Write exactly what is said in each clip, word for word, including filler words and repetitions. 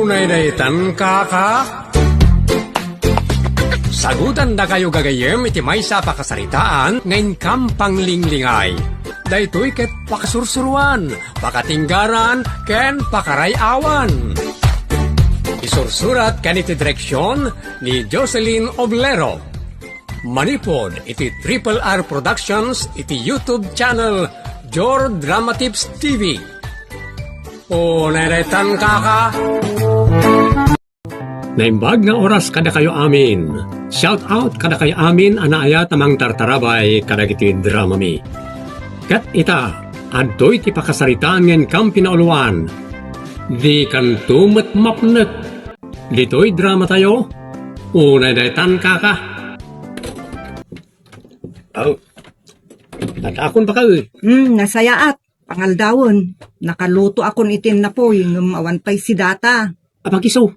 Unay daytan, kaka? Sagutandakayo gagayyem iti maysa a pakasaritaan nga inkam panglinglingay. Daytoy ket pakasursuruan, pakatinggaran, ken pakaray-awan. Isursurat ken iti direksion ni Jocelyn Oblero. Manipud iti Triple R Productions iti YouTube channel, Jor Drama Tips T V. Unay daytan, kaka? Naimbag nga oras kadakayo amin. Shout out kadakayo amin a naayat a mangtartarabay kadagiti dramami. Ket ita, adtoy ti pakasaritaan nga inkam pinauluan. Dikanto met mapnek. Ditoy dramatayo, unay daytan, kaka. Oh. Adakon, baka, eh. Hmm, nasayaat. Pangaldawen, nakalutoakon iti napoy, ngem awan pay sidata. Apag isu,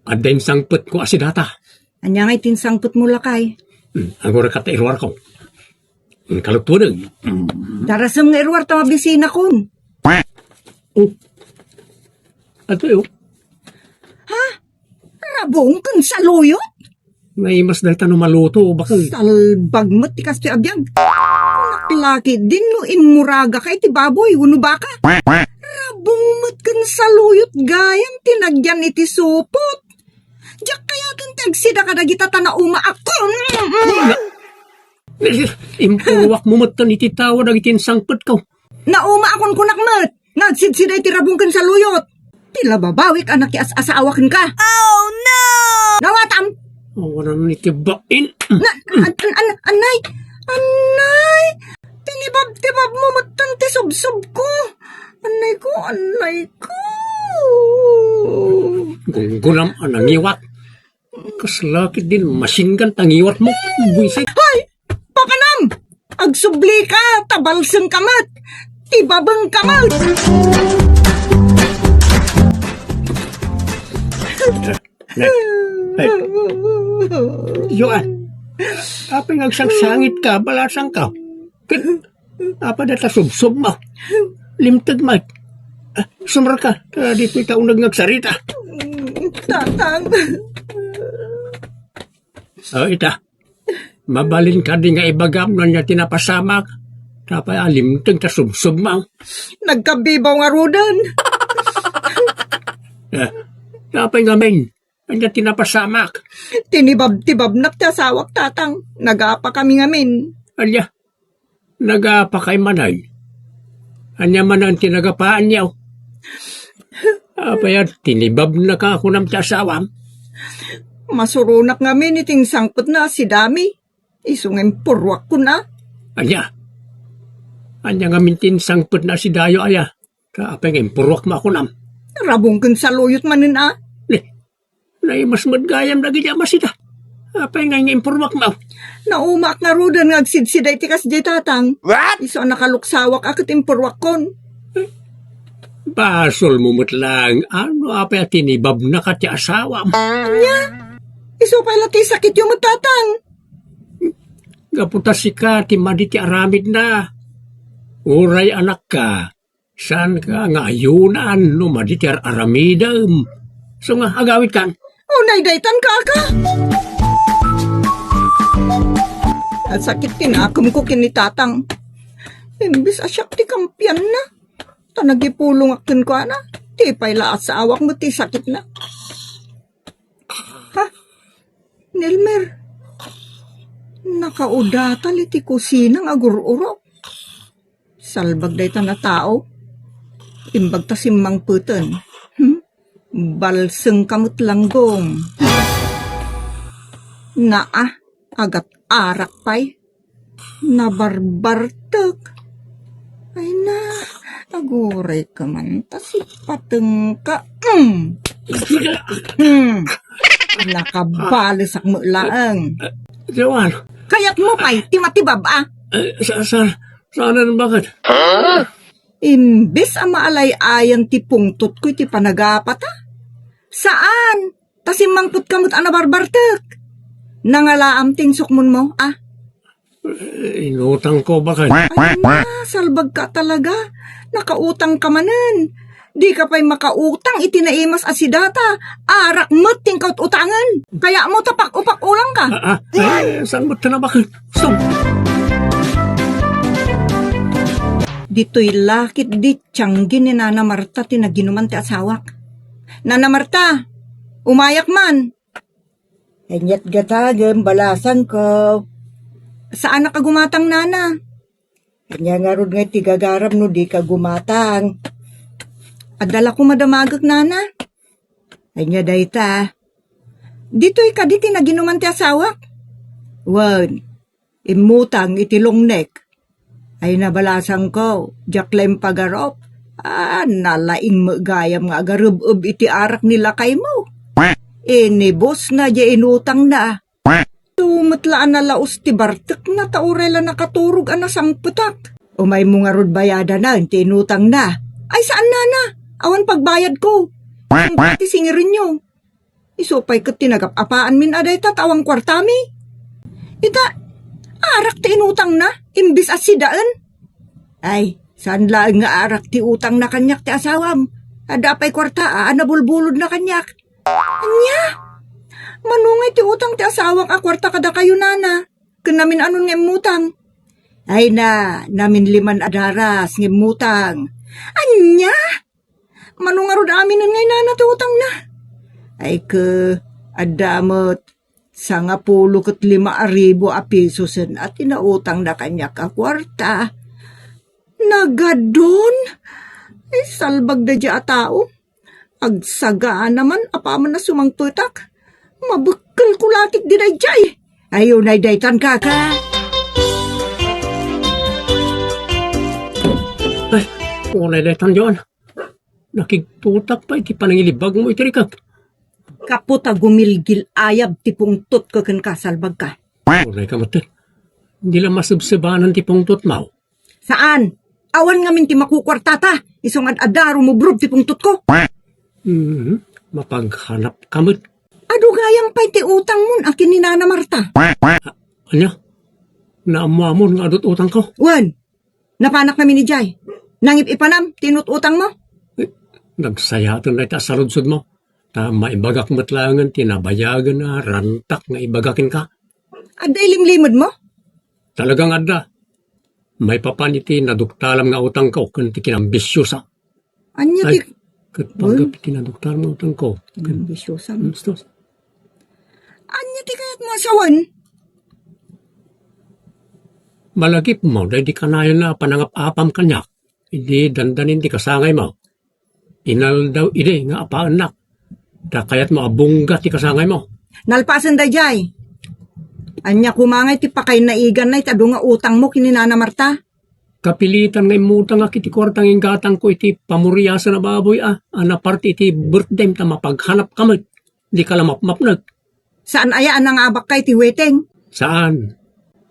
adda insangpetko a sidata. Ania nga iti insangpetmo, lakay? Hmm, agurayka ta iruarko. Hmm, kalutoen. Hmm. Darasem nga iruar ta mabisinakon. Oh. Adtoy, oh. Ha? Rabong ken saluyot? Naimas dayta no maluto, bakay. Salbag met ti kastoy a biag. Kunak la ketdin no immuragaka iti baboy wenno baka. Rabong met ken saluyot gayam ti nagyan iti supot. Diak kayaten ti agsida kadagita ta naumaak. Impuruakmo metten iti tawa dagiti insangpetko. Naumaakon, kunak met nga agsidsida iti rabong ken saluyot. Ti lababawik a nakias-asawa kenka. Oh, no! Nawatam! Awanan iti bain. Na, an, an, an, anay! Anay! Tinibab-tibabmo metten ti subsobko. Anay ko, anay ko. Gunggunam a nangiwat. Kasla ketdin masinggan ta ngiwatmo. Buisit. Hoy! Papanam! Agsublika, ta balsengka met! Tibabengka met! Ne, ne. Hey. Joan, apay nga agsangsangitka, balasangka? Ket, apay dayta subsobmo? Limteg met. Ah, sumrek ka, ta ditoy ta uneg nga agsarita. Tatang. O, ita. Mabalin kadi nga ibagam no ania ti napasamak? Apay a limteg ta subsobmo? Nagkabibaw ngaruden. Eh, apay ngamin? Ania ti napasamak? Tinibab-tibabnak ti asawak, tatang. Nagapakami ngamin. Ania? Nagapakay manen? Ania manen ti nagapaanyo? Apay a tinibabnaka kunam ti asawam? Masuronak ngamin iti insangpetna a sidami. Isu nga impurruakkon a. Ania? Ania ngamin ti insangpetna a sidayo aya? Ta apay nga impurruakmo a kunam? Rabong ken saluyot manen a. Ne, naimas met gayam dagiti a masida. Apay nga impurruakmo? Naumaak ngaruden nga agsidsida iti kasdiay, tatang. What? Isu a nakaluksawak a ket impurruakkon. Basolmo met laeng, ano apay a tinibabnaka ti asawam? Ania? Isu pay la ti sakityo met, tatang. Gapu ta sika ti madi ti aramidna. Uray anakka, saanka nga ayunan no madi ti ar-aramidem. Isu nga, agawidkan. Unay daytan, kaka. Nasakit ti nakemko ken ni tatang. Imbes a siak ti kampianna, ta nagipulongak kenkuana. Ti pay la asawak met ti sakitna. Ha? Nelmer, nakaudatal iti kusina nga agur-urok. Salbag dayta a tao. Imbag ta simmangpeten. Hmm? Balsengka met, langgong. Naa, agat-arak pay. Nabarbartek. Ay na, agurayka man ta sipatengka. Mm. Mm. Nakabalesak met laeng. Joan. Kayatmo pay ti matibab a? Eh, sa, sa, saanen, bakit? Imbes a maalay-ayan ti pungtotko iti panagapata. Saan? Ta simmangpetka met a nabarbartek. Nangalaam ti insukmonmo, a? Eh, inutangko, bakit? Ay na, salbagka talaga. Nakautangka manen. Dika pay makautang iti naimas a sidata. Arak met ti inkaut-utangen. Kayatmo ta pak-upak-ulangka. Ah, ah, eh, saan mo tinabakan? Saan? Ditoy lakit di tianggi ni Nana Marta ti naginuman ti asawak. Nana Marta, umayak man. Aniat gatangem, balasangko. Saanak a gumatang, Nana. Ania ngarud nga iti gagaram no dika gumatang? Adda la koma damagek, Nana. Ania dayta? Ditoy kadi ti naginuman ti asawak? Wen, immutang iti longnek. Ay, nabalasangko, diak la impagarup. Ah, nalaing met gayam nga agareb-eb iti arak ni lakaymo. Inibusna diay inutangna. Tumet la a nalaus ti bartekna ta uray la nakaturog a nasangpetak. Umaymo ngarud bayadanan ti inutangna. Ay, saan, Nana. Awan pagbayadko. Sungbat ti singirenyo. Isu pay ket ti nagap-apaanmin a dayta ta awan kuartami. Ita, arak ti inutangna, imbes a sidaen. Ay, saan laeng nga arak ti utangna kaniak ti asawam. Adda pay kuarta a nabulbulodna kaniak. Ania? Mano ngay ti utang ti asawak a kuarta kadakayo, Nana? Ken namin-anon nga immutang? Ay na, namin liman a daras nga immutang. Ania? Mano ngarud aminen ngay, Nana, ti utangna? Ay ke, adda met sangapulo ket lima a ribu a pisosen a ti nautangna kaniak a kuarta. Nagadon? Ay, salbag daydiay a tao. Agsagana man apaman a sumangpetak. Mabekkelko la ketdi daydiay. Ay, unay daytan, kaka. Ay, unay daytan, Joan. Nakigtotak pay ti panangilibagmo iti rikak. Gapu ta gumilgil-ayab ti pungtotko kenka, salbagka. Unayka met. Di la masebsebanan ti pungtotmo. Saan? Awan ngamin ti makukuartata. Isu nga ad-adda rumubrob ti pungtotko. Hmm, mapaghanapka met. Adu gayam pay ti utangmon a ken ni Nana Marta. Ania? Naammoamon nga adut utangko? Wen, napanak ngamin idiay. Nangip-ipanam ti inut-utangmo? Eh, nagsayaten dayta a saludsodmo. Ta maibagak met laengen ti nabayagen a rantak nga ibaga kenka. Adda ilimlimedmo? Talaga nga adda. Maipapan iti naduktalam nga utangko ken ti kinambisiosa. Ania ti... Ay, ket panggep iti naduktalam nga utangko. Kinambisiosa. Hmm, bastos. Ania ti kayatmo a sawen? Malagipmo daydi kanayon a panangap-apam kaniak. Idi dandanin ti kasangaymo. Inaldaw idi nga apaennak. Ta kayatmo a bungga ti kasangaymo. Nalpasen daydiay. Ania koma ngay ti pakainaiganna iti adu nga utangmo ken ni Nana Marta? Kapilitan nga immutangak iti kuarta nga inggatangko iti pamuriasen a baboy a, a naparte iti birthdayem ta mapaghanapka met. Dika la mapmapnek. Saan aya a nangabakka iti weteng? Saan.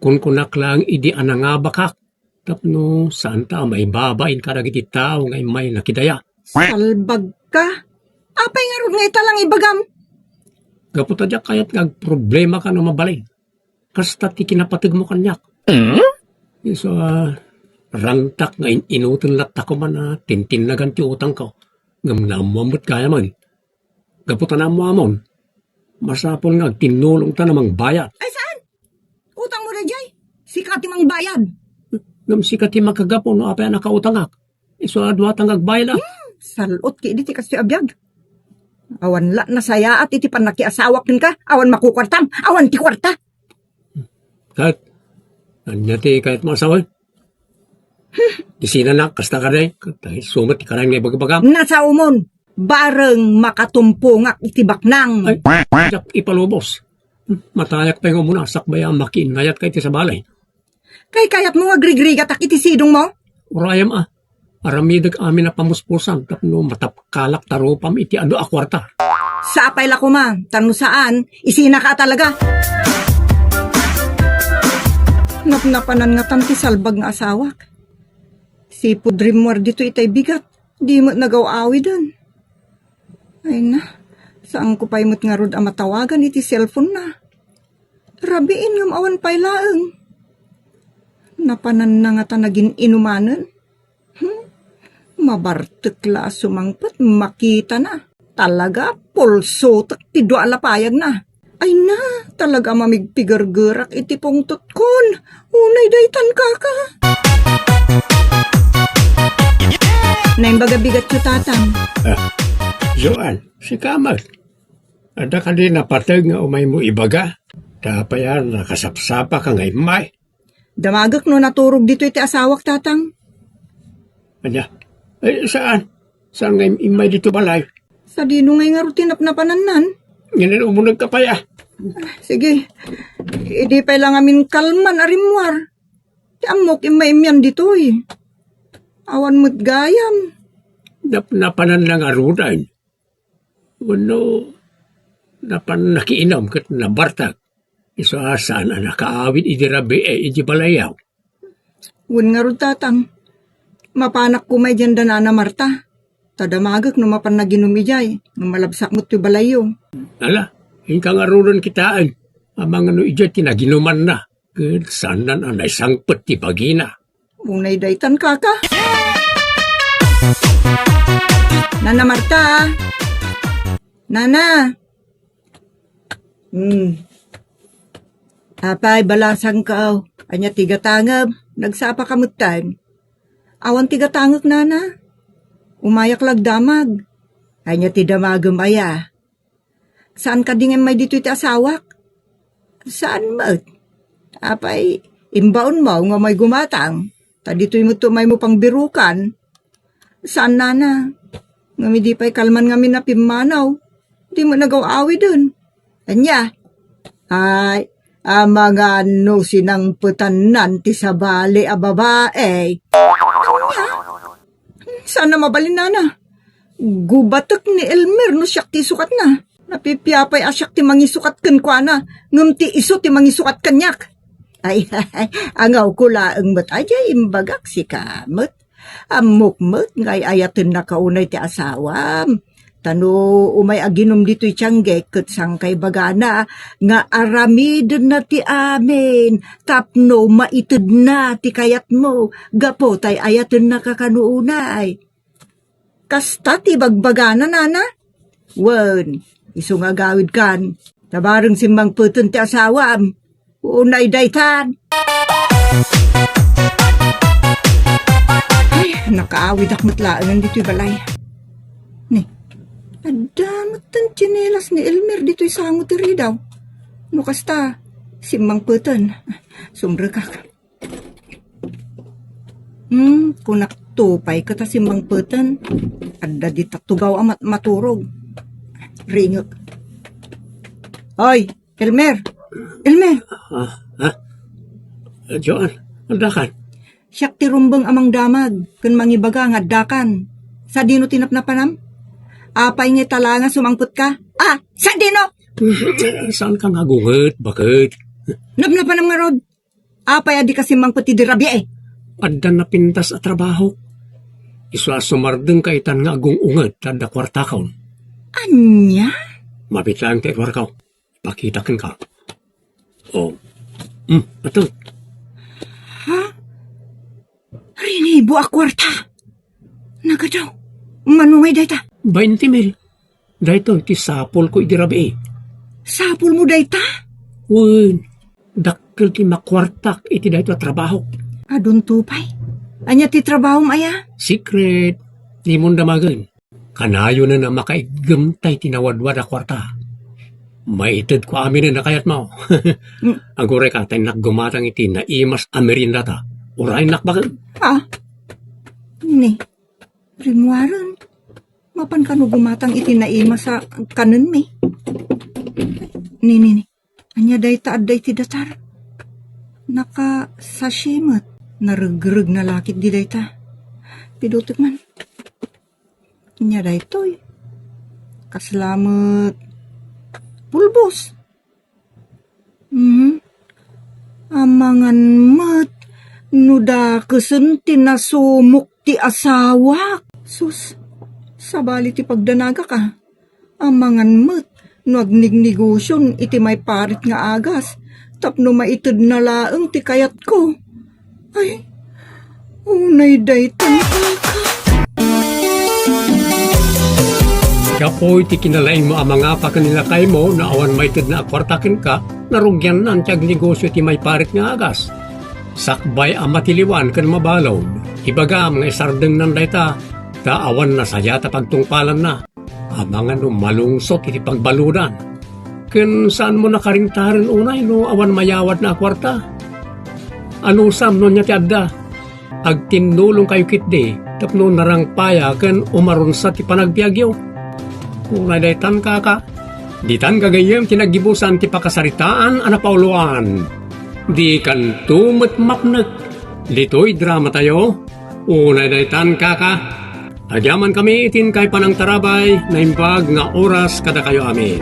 Kunkunak laeng idi a nangabakak. Tapno saanta a maibabain kadagiti tao nga immay nakidaya. Salbagka! Apay ngarud nga ita lang ibagam? Gapu ta diak kayat nga agproblemaka no mabalin. Kasta ti kinapategmo kaniak. Isu a rantak nga in-inuten latta koma a tintinnagan ti utangko. Ngem naammoam met gayamen. Gapu ta naammoamon, masapul nga agtinnulongta a mangbayad. Ay, saan? Utangmo daydiay? Sika ti mangbayad. Ngem sika ti makagapu no apay a nakautangak. Isu a duata nga agbayad, a. Hmm, sal-ot ketdi ti kastoy a biag. Awan la nasayaat iti pannakiasawak kenka. Awan makukuartam. Awan ti kuarta. Ket, ania ti kayatmo a sawen? Di sinanak, kasta kadi, ket isu met ti kanayon nga ibagbagam. Nasaomon, bareng makatumpongak iti baknang. Ay, diak ipalubos. Matayak pay nga umuna, sakbay a makiinnayatka iti sabali. Kay kayatmo nga agrigrigatak iti sidongmo? Urayam a. Aramidek amin a pamuspusan tapno matapkalak ta rupam iti adu a kuarta. Sapay la koma, ta no saan, isinaka a talaga. Napnapanan ngatan ti salbag nga asawak. Sipud rimmuar ditoy itay bigat, di met nagaw-awiden. Ay na, saanko pay met ngarud a matawagan iti cellphone na. Rabiin ngem awan pay laeng. Napananna ngata nagin-inumanen. Hmm? Mabartek la a sumangpet, makitana. Talaga, pulsotek ti dua a lapayagna. Ay na, talaga mamigpigergerak iti pungtotkon. Unay daytan, kaka. Naimbag a bigatyo, Tatang. Ah, Joan, sika met. Adda kadi napateg nga umaymo ibaga? Apay a nakasapsapaka nga immay? Damagek no naturog ditoy ti asawak, Tatang. Ania? Ay, saan? Saan nga im-, immay ditoy balay? Sadino ngay ngarud ti napnapanannan? Nginin umunegka pay, ah. Sige. Idi pay la ngamin kalman a rimmuar. Ti ammok, immay immian ditoy. Awan met gayam. Napnapananna ngaruden. Wenno, napan nakiinum ket nabartek. Isu a saan a nakaawid idi rabii iti balayyo. Wen ngarud, Tatang. Mapanak koma idiay da Nana Marta. Ta damagek no mapan naginum idiay, ngem malabsak met toy balayyo. Ala, inka ngaruden kitaen. Amangan no idiay ti naginumanna. Ket saannan a naisangpet ti bagina. Unay daytan, kaka. Nana Marta. Nana. Hmm. Apay, balasangko. Ania ti gatangem? Nagsapaka metten. Awan ti gatangek, Nana. Umayak la agdamag. Ania ti damagem aya? Saan kadi nga immay ditoy ti asawak? Saan met? Apay, imbaonmo nga umay gumatang, ta ditoy met umaymo pangbirukan. Saan, Nana? Ngem idi pay kalman ngamin a pimmanaw, di met nagaw-awiden. Ania? Ay, amangan no sinangpetannan ti sabali a babai. Ania? Saan a mabalin, Nana? Gubatek ni Elmer no siak ti isukatna. Napipiapay a siak ti mangisukat kenkuana, ngem ti isu ti mangisukat kaniak. Ay, angawko laeng met a diay imbagak sika met. Ammok met nga ay-ayatennaka unay ti asawam. Ta no umay aginum ditoy tianggek ket sangkay bagana nga aramidenna ti amin tapno maitedna ti kayatmo gapu ta ay-ayatennaka kano unay. Kasta ti bagbagana, Nana? Wen, isu nga agawidkan. Ta bareng simmangpeten ti asawam. Unay daytan. Ay, nakaawidak met laengen ditoy balay. Ni, adda metten tsinelas ni Elmer ditoy sango ti ridaw. No kasta, simmangpeten. Sumrekak. Hmm, kunak to pay ket a simmangpeten. Adda dita tugaw a mat-, maturog. Ringek. Oy, Elmer! Elmer! Ah, ha? Joan, addakan? Siak ti rumbeng a mangdamag ken mangibaga nga addakan. Sadino ti napnapanam? Apay nga talanga sumangpetka? Ah, sadino? Saanka nga agunget, baket? Napnapanam ngarud. Apay a dika simmangpet idi rabii? Adda napintas a trabahok. Isu a sumardengka itan nga agung-unget ta adda kuartakon. Ania? Mabit laeng ti kuarko. Ipakita kenka. Oh. Hmm, ato. Ha? Rinibo a kuarta? Nagadaw. Mano ngay dayta? Bainte mil. Daytoy ti sapulko idi rabii. Sapulmo dayta? Wen, dakkel ti makuartak iti daytoy a trabahok. Adunto pay? Ania ti trabahom aya? Secret. Dimon damagen. Kanayonen a makaiggemtay ti nawadwad a kuarta. Maitedko aminen a kayatmo. Mm. Agurayka, ta innak gumatang iti naimas a meriendata. Uraynak baken. Ah? Ni, rimmuaren. Mapan kano gumatang iti naimas a kanenmi. Ni, ni, ni. Ania dayta adda iti datar? Naka-sachet met. Naregreg na lakit di dayta. Pidutek man. Ania daytoy? Kasla met pulbos. Hmm. Amangan met no dakesen ti nasumok ti asawak. Sus, sabali ti pagdanagak a. Amangan met no agnignegosion iti maiparit nga agas tapno maitedna laeng ti kayatko. Ay, unay daytan, kaka. Gapu iti kinalaingmo a mangapa ken ni lakaymo no awan maitedna a kuarta kenka, narugiannan ti agnegosio ti maiparit nga agas. Sakbay a matiliwan ken mabalud, ibagam nga isardengnan dayta, ta awan nasayat a pagtungpalanna. Amangan no malungsot iti pagbaludan. Ken saanmo nakaringtaren unay no awan mayawatna a kuarta? Anusam no ania ti adda? Agtinnulongkayo ketdi tapno narangpaya ken umarunsa ti panagbiagyo. Unay daytan, kaka, ditan gagayyem ti naggibusan ti pakasaritaan a napauloan. Dikanto met mapnek. Ditoy dramatayo, unay daytan, kaka. Agyamankami iti inkay panangtarabay, naimbag nga oras kadakayo amin.